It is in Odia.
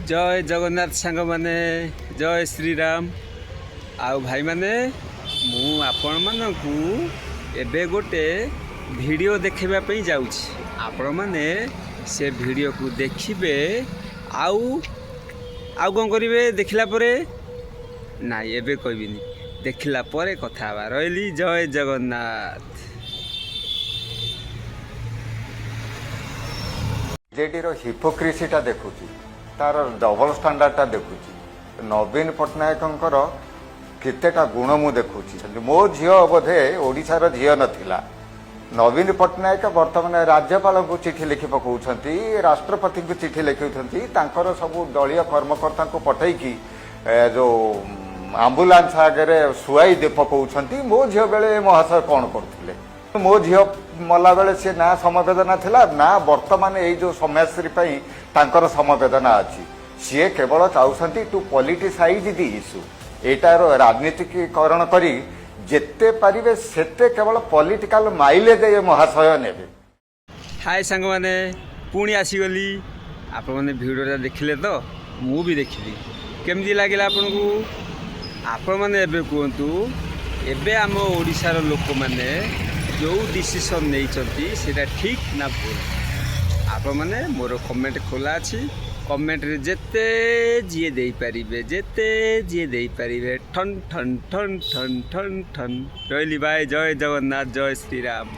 ଜୟ ଜଗନ୍ନାଥ ସାଙ୍ଗମାନେ, ଜୟ ଶ୍ରୀରାମ। ଆଉ ଭାଇମାନେ, ମୁଁ ଆପଣମାନଙ୍କୁ ଏବେ ଗୋଟେ ଭିଡ଼ିଓ ଦେଖାଇବା ପାଇଁ ଯାଉଛି। ଆପଣମାନେ ସେ ଭିଡ଼ିଓକୁ ଦେଖିବେ ଆଉ କ'ଣ କରିବେ ଦେଖିଲା ପରେ? ନାଇଁ, ଏବେ କହିବିନି, ଦେଖିଲା ପରେ କଥା ହେବା। ରହିଲି, ଜୟ ଜଗନ୍ନାଥ। ବିଜେଡିର ହିପୋକ୍ରିସିଟା ଦେଖୁଛି, ତାର ଡବଲ ଷ୍ଟାଣ୍ଡାର୍ଡଟା ଦେଖୁଛି। ନବୀନ ପଟ୍ଟନାୟକଙ୍କର କେତେଟା ଗୁଣ ମୁଁ ଦେଖୁଛି। ମୋ ଝିଅ ବୋଧେ ଓଡ଼ିଶାର ଝିଅ ନଥିଲା। ନବୀନ ପଟ୍ଟନାୟକ ବର୍ତ୍ତମାନ ରାଜ୍ୟପାଳଙ୍କୁ ଚିଠି ଲେଖି ପକାଉଛନ୍ତି, ରାଷ୍ଟ୍ରପତିଙ୍କୁ ଚିଠି ଲେଖୁଛନ୍ତି, ତାଙ୍କର ସବୁ ଦଳୀୟ କର୍ମକର୍ତ୍ତାଙ୍କୁ ପଠେଇକି ଯୋଉ ଆମ୍ବୁଲାନ୍ସ ଆଗରେ ଶୁଆଇ ପକାଉଛନ୍ତି। ମୋ ଝିଅ ବେଳେ ଏ ମହାଶୟ କ'ଣ କରୁଥିଲେ? ମୋ ଝିଅ ମଲା ବେଳେ ସେ ନା ସମବେଦନା ଥିଲା, ନା ବର୍ତ୍ତମାନ ଏଇ ଯୋଉ ସୌମ୍ୟାଶ୍ରୀ ପାଇଁ ତାଙ୍କର ସମବେଦନା ଅଛି। ସିଏ କେବଳ ଚାହୁଁଛନ୍ତି ଟୁ ପଲିଟିସାଇଜ ଦି ଇସ୍ୟୁ। ଏଇଟାର ରାଜନୀତିକରଣ କରି ଯେତେ ପାରିବେ ସେତେ କେବଳ ପଲିଟିକାଲ ମାଇଲେଜ ଏ ମହାଶୟ ନେବେ। ହାଏ ସାଙ୍ଗମାନେ, ପୁଣି ଆସିଗଲି। ଆପଣମାନେ ଭିଡ଼ିଓଟା ଦେଖିଲେ ତ? ମୁଁ ବି ଦେଖିଲି। କେମିତି ଲାଗିଲା ଆପଣଙ୍କୁ? ଆପଣମାନେ ଏବେ କୁହନ୍ତୁ, ଏବେ ଆମ ଓଡ଼ିଶାର ଲୋକମାନେ ଯେଉଁ ଡିସିସନ୍ ନେଇଛନ୍ତି, ସେଇଟା ଠିକ୍ ନା ଭୁଲ? ଆପଣମାନେ, ମୋର କମେଣ୍ଟ ଖୋଲା ଅଛି। କମେଣ୍ଟରେ ଯେତେ ଯିଏ ଦେଇପାରିବେ, ଯେତେ ଯିଏ ଦେଇପାରିବେ। ଠନ୍ ଠନ୍ ଠନ୍ ଠନ୍ ଠନ୍ ଠନ୍। ରହିଲି, ବାଏ। ଜୟ ଜଗନ୍ନାଥ, ଜୟ ଶ୍ରୀରାମ।